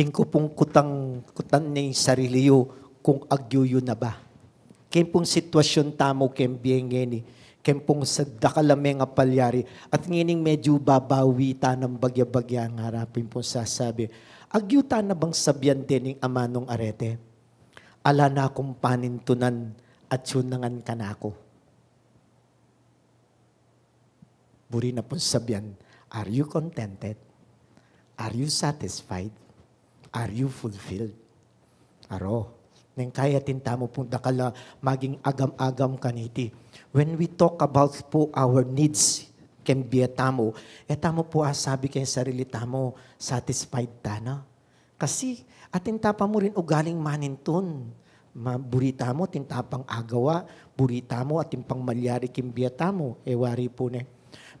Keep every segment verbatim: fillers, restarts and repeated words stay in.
Ing ku pung kutang, kutan ning sarili yu kung agyu yu na ba. Keng pung sitwasyun tamu keng bie ngeni, keng pung sa dakal a mengapalyari, at ngening medyu babawi ta nang bagya-bagya, ngarapin pung sasabi, agyu ta na bang sabian dening amanung arete, ala na kung panintunan at yun na ngan kanaku. Buri na pung sabian, are you contented? Are you satisfied? Are you fulfilled? Aro, neng kaya atin tamu pung dakal a maging agam-agam kaniti. When we talk about po our needs, keng bie tamu, e tamu po asabi keng sarili tamu, satisfied ta na. Kasi atin ta pa murin ugaling manintun. Ma-, buri tamu atin ta pang agawa, buri tamu atin pang malyari king bie tamu, e wari pu ne.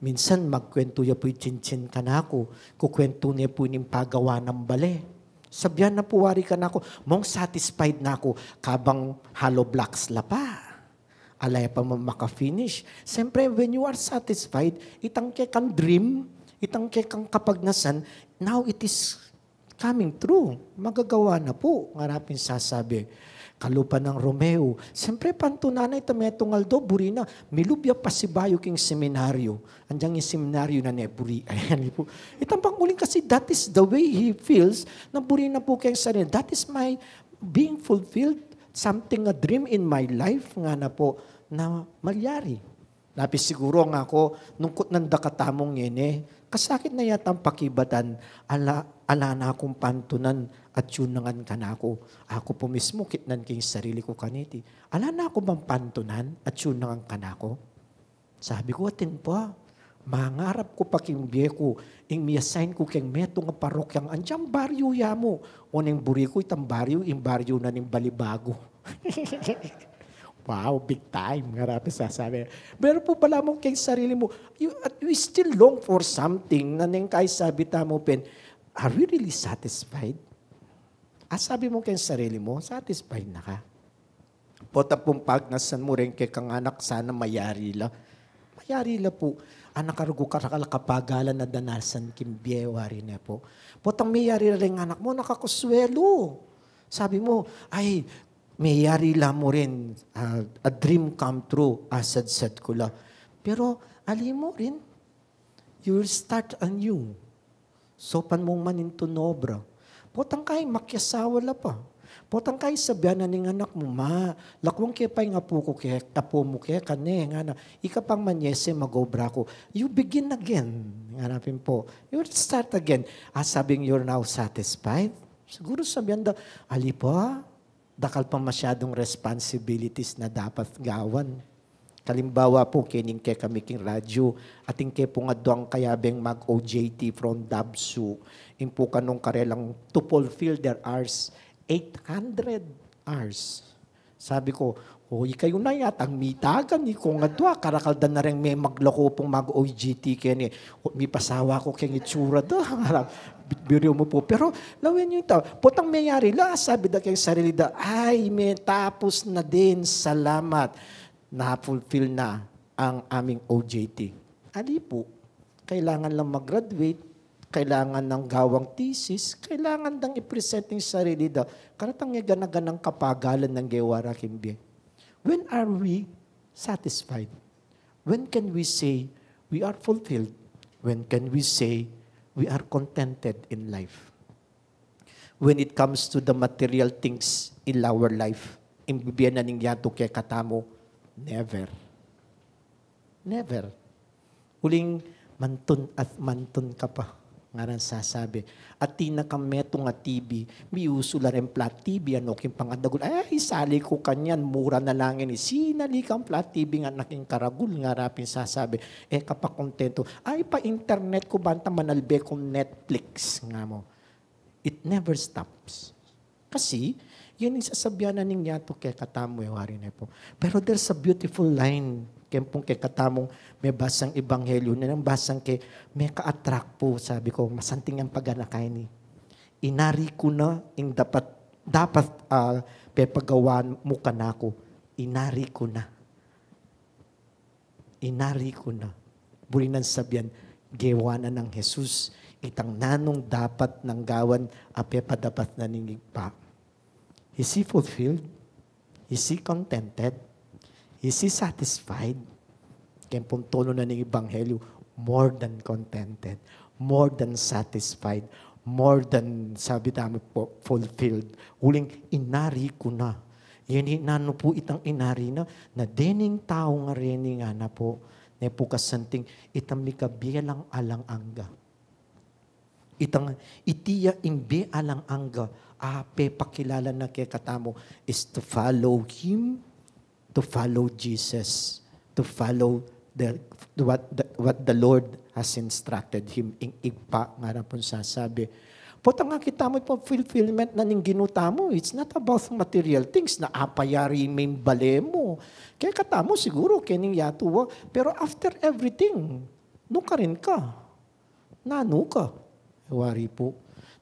Minsan magkwentu ya pu i Chinchin kanaku, kukwentu ne pu ning pagawa nang bale. Sabian na pu wari kanaku, mong satisfied na ku, kabang hollow blocks la pa. Ala ya pa man maka-finish. Siyempre, when you are satisfied, itang kekang dream, itang kekang kapagnasan, now it is coming true. Magagawa na pu, ngarapin sasabi. Kalupa nang Romeo. Siyempre, pantunan na ita metung aldo, buri na, milub ya pasibayu king seminaryo. Andiyan ing seminaryo na ne, buri. Ayan pu. Itang panguling kasi, that is the way he feels, na buri na pu keng sarili. That is my being fulfilled. Something, a dream in my life, ngana pu, na malyari. Labi siguru ngaku, nung kutnan da katamu ngeni, kasakit na yatang pakibatan, ala, ala na kung pantunan at yun na ngan kanaku. Aku pu mismu, kitnan ke ing sarili ku kaniti. Ala na ku bang pantunan at yun na ngan kanaku? Sabi ku, atin pa, mangarap ku pa king bie ku, ing mi-assign ku keng metung a parokyang andiang baryu ya mu. O neng buri ku itang baryu, ing baryu na ning Balibago. Wow, big time, ngarapin sasabi. Pero pu balamu keng sarili mu, you, at we still long for something na neng kaya sabi tamu pin, are we really satisfied? Asabi mu keng sarili mu, satisfied na ka? Potang pung pagnasan mu reng kekang anak, sana mayari la. Mayari la pu. Anak, arugu karakal a kapagalan a danasan king bie, wari ne pu. Potang meyari la reng anak mu, nakakuswelu. Sabi mu, ay, meyari la mu rin, ah, a dream come true, asadsad ku la. Pero, ali mu rin, you will start anew. Saupan mung manintun obra. Potang kaya makiasawa la pa. Potang kaya sabian na ning anak mu, ma, lakuan ke pa ing apu ku ke, apu mu keka ne, ngana, ika pang manyese mag-obra ku. You begin again, ngana pin pu. You will start again. Asabing you're now satisfied? Siguru sabian da, ali pa, dakal pa masyadung responsibilities na dapat gawan. Kalimbawa pu, kening kekami king radyu, atin ke pung aduang kayabeng mag-O J T from DABSU, ing pu kanung karelang to fulfill their hours, eight hundred hours. Sabi ku, o, ikayu na yatang mitagan, ikong adua, karakal da na reng me maglaku pung mag-O J T keni. O, mipasawa ku keng itsura da, harap, bi-, biro mu pu. Pero, lawen yu ita, potang meyari la, sabi da keng sarili da, ay, metapus na din, salamat. Na-fulfill na ang aming O J T. Ali pu, kailangan lang mag-graduate, kailangan nang gawang thesis, kailangan dang i-present ing sarili da, karatang e gana-ganang kapagalan nang gewa ra king bie. When are we satisfied? When can we say we are fulfilled? When can we say we are contented in life? When it comes to the material things in our life, ing bibie na ning yatu kekatamu, never. Never. Uling mantun at mantun ka pa. Ngaran sasabi, atin na kang metung a T V, miusu la reng flat T V, ano king pangadagul, ay, sali ku kanyan, mura na la ngeni, sinali kang flat T V nga na king karagul, ngara pin sasabi, e ka pa kontento, ay, pa-internet ku banta manalbe kung Netflix, nga mu. It never stops. Kasi, yan ing sasabian na ning yatu kekatamu, e wari ne pu. Pero there's a beautiful line, keng pung kekatamung mebasang ebanghelyu, neng basang ke, meka-attract pu, sabi ku, masanting yang paganaka ini. Inari ku na ing dapat, dapat, ah, pepagawan mu kanaku. Inari ku na. Inari ku na. Buri nang sabian, gewa na nang Jesus Itang nanung dapat nang gawan a pepadapat na ning Ibpa. Is he fulfilled? Is he contented? Is he satisfied? Keng pung tolu na ning Ebanghelyo, more than contented, more than satisfied, more than, sabi tamu po, fulfilled. Uling inari ku na. Yan i nanu po itang inari na, na dening tau ngeni ngana po, ne po kasanting itang mikabie lang alang angga. Itang iti ya ing bie alang angga a pepakilala na kekatamu is to follow Him, to follow Jesus, to follow the, what, the, what the Lord has instructed him. Ing Ibpa ngara pung sasabi. Potang akit tamu pu fulfillment na ning Ginu tamu, it's not about material things na apayari me ing bale mu. Kekatamu siguru, keni ing yatu, pero after everything, nukarin ka. Nanu ka? E wari pu.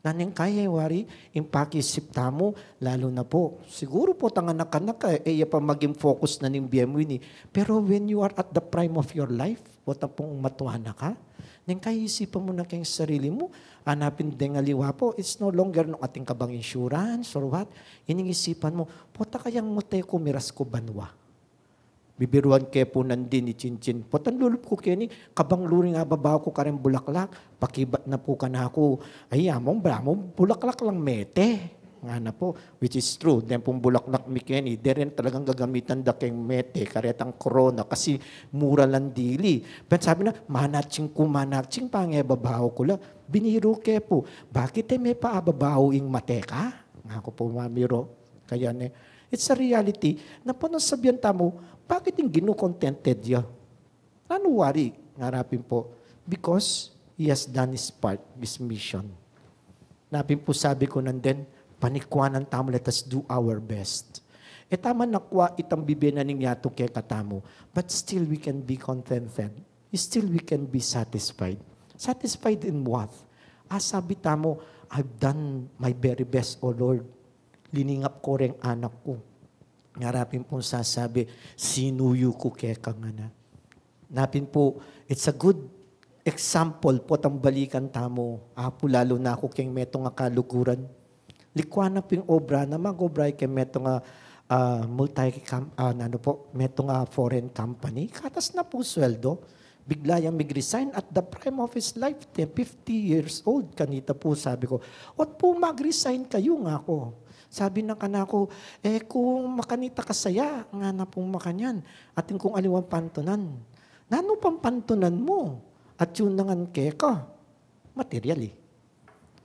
Nanu ing kaya e wari, ing pakisip tamu, lalu na pu. Siguru potang anak-anak ka, e ya pa maging focus na ning bie mu ini. Pero when you are at the prime of your life, potang pung matua na ka, neng kaya isipan mu na keng sarili mu, anapin deng aliwa pu, it's no longer nung atin ka bang insurance or what. Ining isipan mu, pota kayang mate ku miras ku banua. Bibiruan ke pu nandin i Chinchin. Potang lulub ku keni, kabang luring ababaw ku kareng bulaklak, pakibat na pu kanaku, "Ay, among, bala mu, bulaklak lang mete." Ngana pu, which is true. Deng pung bulaklak mi keni, de rin talagang gagamitan da keng mete, karetang korona, kasi mura lang dili. Pero sabi na, "Manaching ku, manaching, pangebabaw ku la." Biniru ke pu, "Bakit e me pa ababaw ing mate ka?" Ngaku pu, "Mamiru." Kaya ne, it's a reality. Na pota nung sabian tamu, bakit ing Ginu contented ya? Nanu wari, ngara pin pu, because He has done His part, His mission. Napin pu sabi ku nandin, panikuanan tamu, let us do our best. E tamu nakua itang bibie na ning yatu kekatamu, but still we can be contented. Still we can be satisfied. Satisfied in what? A sabi tamu, "I've done my very best, O Lord. Liningap ku reng anak ku." Ngara pin pung sasabi, "Sinuyu ku keka," ngana. Napin pu, it's a good example, potang balikan tamu, apu, lalu na ku keng metung a kaluguran. Likwan na pin ing obra na, mag-obra keng metung a, ah, multi-com-, ah, nanu pu, metung a foreign company. Katas na pu sweldo. Bigla yang mig-resign at the prime of his life, fifty years old. Kanita pu, sabi ku, "Ot pu mag-resign kayu?" ngaku. Sabi na kanaku, "E ku makanita kasaya," ngana pung makanyan, "atin kung aliwang pantunan." "Nanu pang pantunan mu? At yun na ngan keka, material e."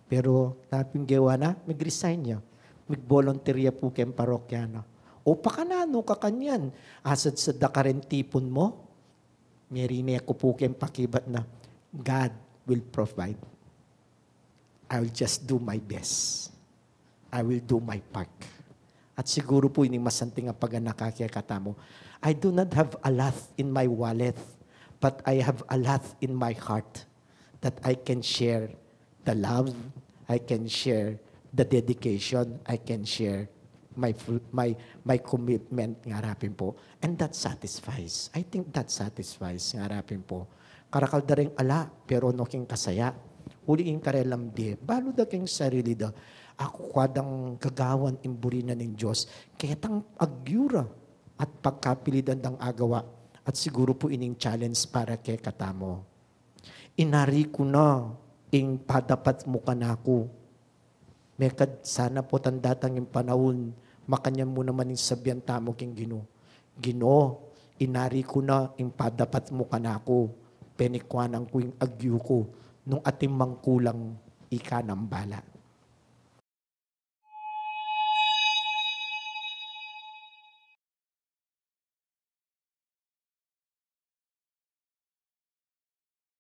Pero napin gewa na, mig-resign ya. Mig-volunteer ya pu keng parokya na. "O pakananu ka kanyan? Asadsad da ka reng tipun mu?" Merinek ku pu keng pakibat na, "God will provide. I will just do my best. I will do my part." At siguru pu ini ing masanting a paganaka kekatamu. I do not have a lot in my wallet, but I have a lot in my heart that I can share the love, I can share the dedication, I can share my full, my, my commitment, ngara pin pu. And that satisfies. I think that satisfies, ngara pin pu. Karakal da reng ala, pero no king kasaya. Uli ing karelang bie, balu da keng sarili da. Aku kua dang gagawan ing buri na ning Dios, ketang agyu ra at pagkapilidan dang agawa. At siguru pu ining challenge para kekatamu. Inari ku na ing padapat mu kanaku. Mekad sana potang datang ing panaun, makanyan mu naman ing sabian tamu king Ginu, "Ginu, inari ku na ing padapat mu kanaku, penikuanan ku ing agyu ku, nung atin mang kulang, ika nang bala."